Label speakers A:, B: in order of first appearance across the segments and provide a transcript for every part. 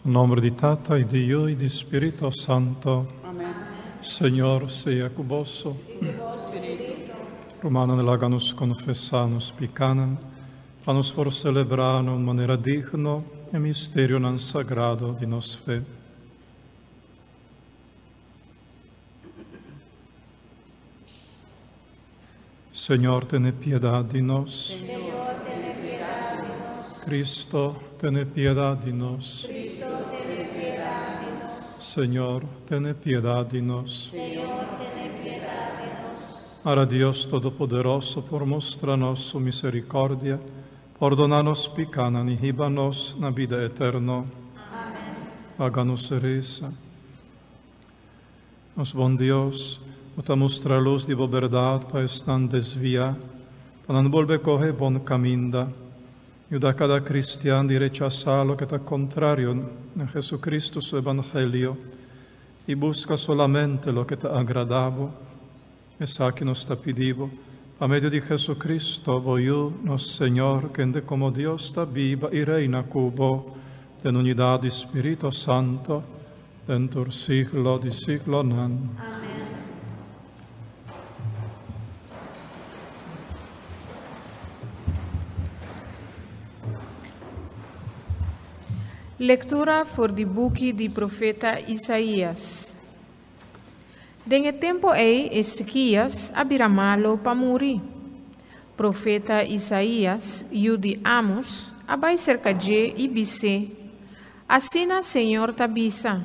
A: Nomber di Tata y di Yiu y di Spirito Santo.
B: Amen.
A: Señor sea cu boso. Rumannan, laga nos confesa nos picanan, pa nos por celebra na un manera digno e misterionan sagrado di nos fe. Señor, tene piedad di nos.
B: Señor, tene piedad di nos.
A: Cristo, tene piedad di nos.
B: Cristo, tene piedad di nos.
A: Señor, tene piedad di nos.
B: Señor, tene piedad di nos.
A: Ara Dios Todopoderoso por mustra nos su misericordia, pordona nos picanan y hiba nos na bida eterno.
B: Amen.
A: Laga nos resa. Nos bon Dios, Bo ta mustra lus di Bo berdad pa esnan desvia, pa nan bolbe coge bon caminda. Yuda cada cristian di rechasa loke ta contrario na Jesucristo su Evangelio y busca solamente loke ta agrada Bo. Esaki nos ta pidi Bo, pa medio di Jesucristo, Bo Yu, nos Señor, kende como Dios ta biba y reina cu Bo den unidad di Spirito Santo, den tur siglo di siglonan.
B: Amen.
C: Lectura for di buki di profeta Isaías. Den e tempo ei Ezequías a bira malo pa muri. Profeta Isaías, yu di Amos, a bai serka dje i bis'é, Asina Señor ta bisa,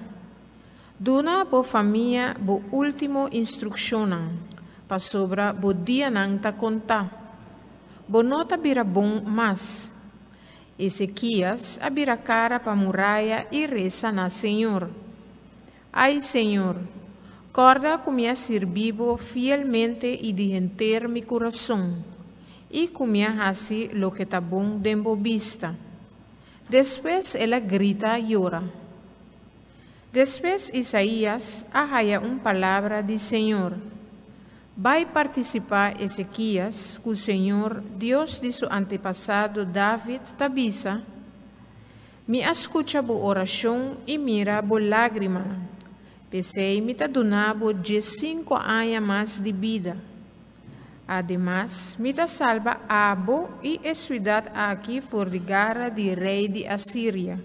C: Duna bo famia bo último instrukshonnan, pasobra bo dianan ta kontá. Bo no ta bira bon mas. Ezekias a bira kara pa muraya i resa na Señor, Ai, Señor, kòrda ku mi a sirbi bo fielmente i di henter mi kurason, i ku mi a hasi loke ta bon den bo bista. Despues el a grita yora. Despues Isaías a haya un palabra di Señor, Bai partisipá Ezekias ku Señor, Dios di su antepasado David, ta bisa, Mi a skucha bo orashon i mira bo lágrimanan, p'esei mi ta duna bo diesinku aña mas di bida. Ademas, mi ta salba abo i e siudat aki for di gara di rei di Asiria.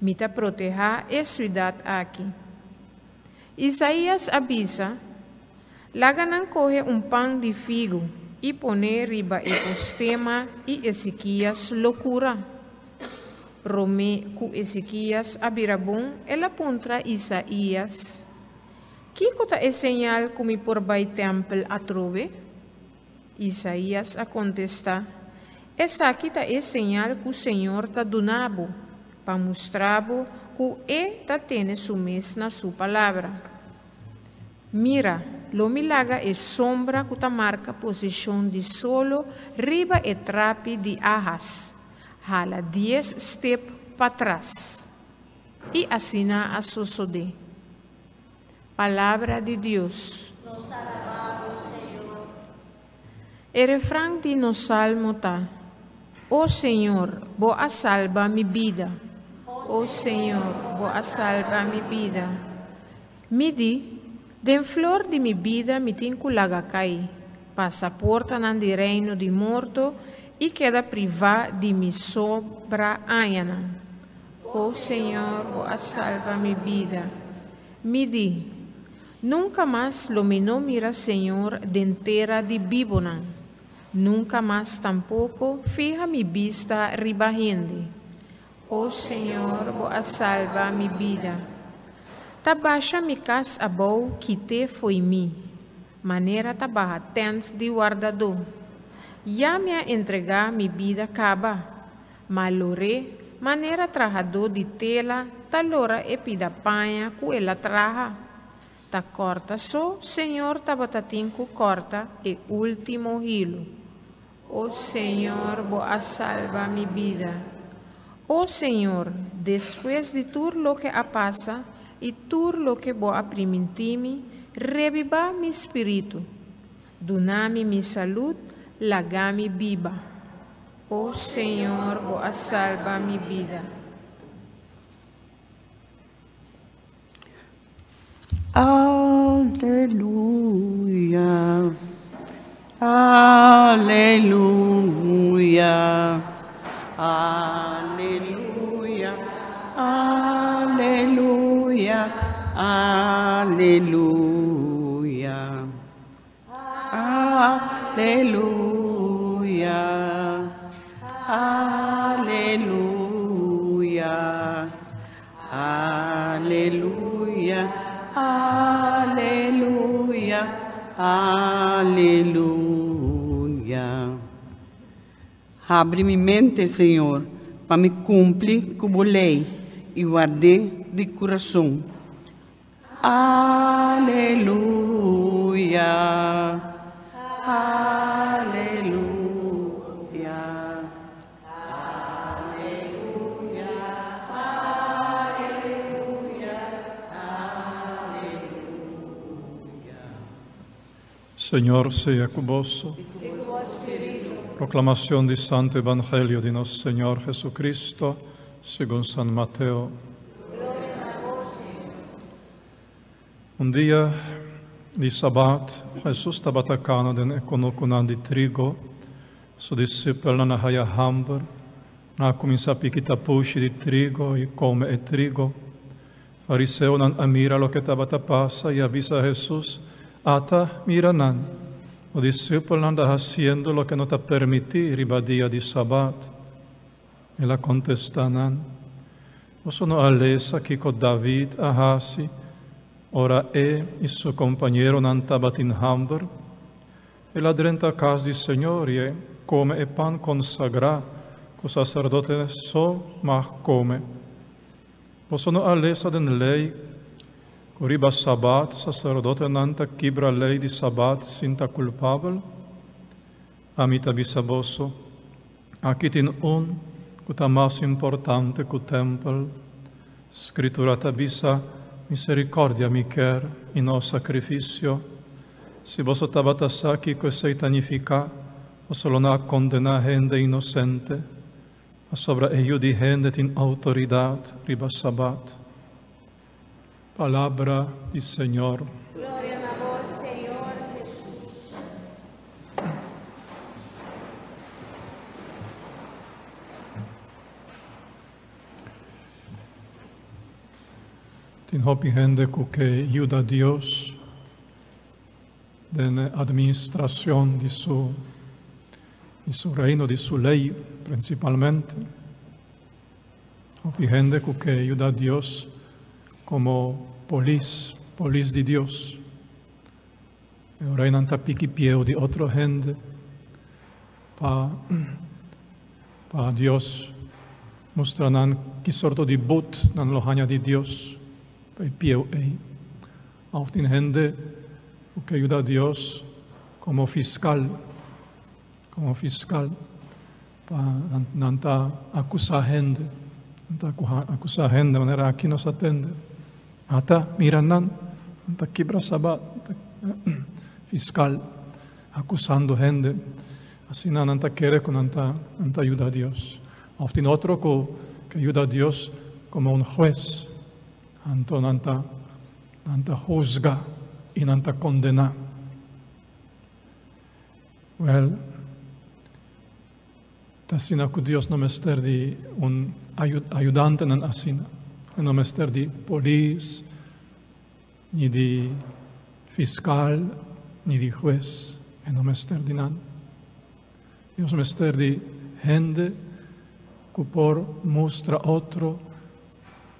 C: Mi ta protehá e siudat aki. Isaías a bisa, Laga nan kohe un pan di figu i pon'é riba e postema i Ezekias lo kura. Promé ku Ezekias a bira bon, el a puntra Isaías, Kiko ta e señal ku mi por bai tèmpel atrobe? Isaías a kontestá, Esaki ta e señal ku señor ta duna bo, pa mustra bo ku e ta tene su mes na su palabra. Mira, lo mi laga e sombra ku ta marka posishon di solo riba e trapi di Ahas, hala dies step patras. I asina a sosodé. Palabra di Dios.
B: Nos ta alabá bo, Señor.
C: E refran di nos salmo ta, O Señor, bo a salba mi bida. O Señor, bo a salba mi bida. Mi di, Den flor di mi bida mi tin ku laga kai, pasa portanan di reino di morto i keda privá di mi sobra añanan. O Señor, bo a salba mi bida. Mi di, Nunka mas lo mi no mira Señor den tera di bibonan, nunka mas tampoko fiha mi bista riba hende. O Señor, bo a salba mi bida. Ta basha mi kas abou kit'é fo'i mi, manera ta baha tènt di wardadó. Ya mi a entregá mi bida kaba. Ma lor'é manera trahadó di tela ta lora e pida paña ku el a traha. Ta kòrta so Señor tabata tin ku kòrta e último hilu. O Señor, bo a salba mi bida. O Señor, despues di tur loke a pasa i tur loke bo a primintí mi, rebibá mi spiritu. Duna mi mi salud, laga mi biba. O Señor, bo a salba mi bida.
D: Aleluya, aleluya, aleluya, aleluya, aleluya, aleluya, aleluya, aleluya, aleluya, aleluya. Habri mi mente, Señor, pa mi kumpli ku bo lei i ward'é di kurason. Aleluya, aleluya, aleluya, aleluya, aleluya.
A: Señor sea ku boso. Proclamación di Santo Evangelio di nos Señor Jesucristo, segun San Mateo. Un dia di Sabat, Jesus tabata kana den e kunukunan di trigo. Su disipelnan a haya hamber. Nan a kuminsá piki tapushi di trigo i kome e trigo. Fariseonan a mira loke tabata pasa i a bisa Hesus, Ata, mira nan! Bo disipelnan ta hasiendo loke no ta permití riba dia di Sabat. El a kontestá nan, Boso no a lesa kiko David a hasi ora e i su kompañeronan tabatin hamber? El a drenta kas di Señor i e kome e pan konsagrá ku saserdote so mag kome. Boso no a lesa den Lei ku riba Sabat saserdotenan ta kibra lei di Sabat sin ta kulpabel? Ami ta bisa boso, aki tin un ku ta mas importante ku tèmpel. Skritura ta bisa, Miserikòrdia mi kier, i no sakrifisio. Si boso tabata sa kiko esei ta nifiká, boso lo no a kondená hende inosente. Pasobra e Yu di hende tin outoridat riba Sabat. Palabra di Señor.
B: Gloria na bo, Señor Hesus.
A: Tin hopi hende ku ke yuda Dios den administracion di su di su reino, di su ley principalmente. Hopi hende cu ke yuda Dios como polis, polis di Dios. E ora nan ta piki pieu di otro hende pa pa Dios mustra nan ki sorto di but nan lo haña di Dios pa e pieu ei. Òf tin hende ku ke yuda Dios komo fiskal, komo fiskal, pa nan ta akusá hende, nan ta akusá hende manera aki nos a tende. Ata, mira nan, nan ta kibra sabat, fiskal akusando hende, asina nan ta kere ku nan ta nan ta yuda Dios. Òf tin otro ku ke yuda Dios komo un hues. Anto nan ta nan ta huzga i nan ta kondená. Wèl, ta asina ku Dios no mester di un ayudantenan asina. E no mester di polis, ni di fiskal, ni di hues. E no mester di nan. Dios mester di hende ku por mustra otro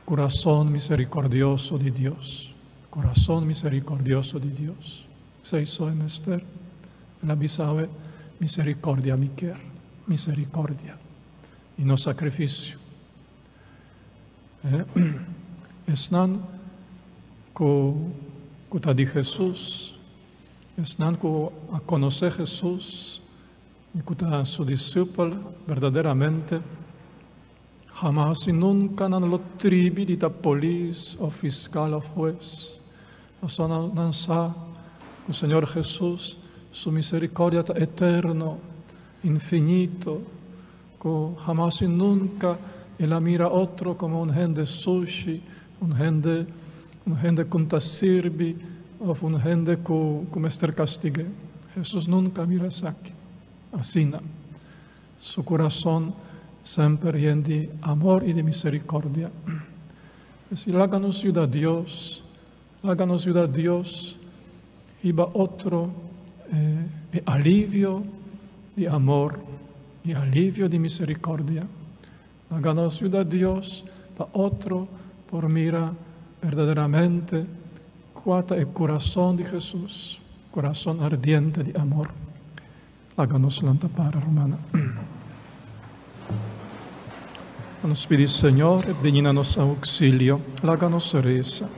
A: Kurason miserikordioso di Dios, kurason miserikordioso di Dios. Esei so e mester. El a bisa awe, Miserikordia mi kier, miserikordia, i no sakrifisio. Esnan ku ku ta di Hesus, esnan ku a konosé Hesus i ku ta su disipel berdaderamente, Hamas i nunka nan lo tribi di ta polis òf fiskal òf hues. Pasobra nan sa ku Señor Hesus su miserikòrdia ta eterno, infinito, ku hamas i nunka el a mira otro komo un hende sushi, un hende, Un hende ku ta sirbi òf un hende ku ku mester kastig'é. Hesus nunka a mira esaki asina. Su kurason semper yen di amor i di miserikòrdia. P'esei laga nos yuda Dios, laga nos yuda Dios hiba otro e alivio di amor i alivio di miserikòrdia. Laga nos yuda Dios pa otro por mira berdaderamente kua ta e kurason di Hesus, kurason ardiente di amor. Laga nos lanta para, rumannan. Nos pidi Señor e bini na nos auxilio. Laga nos resa.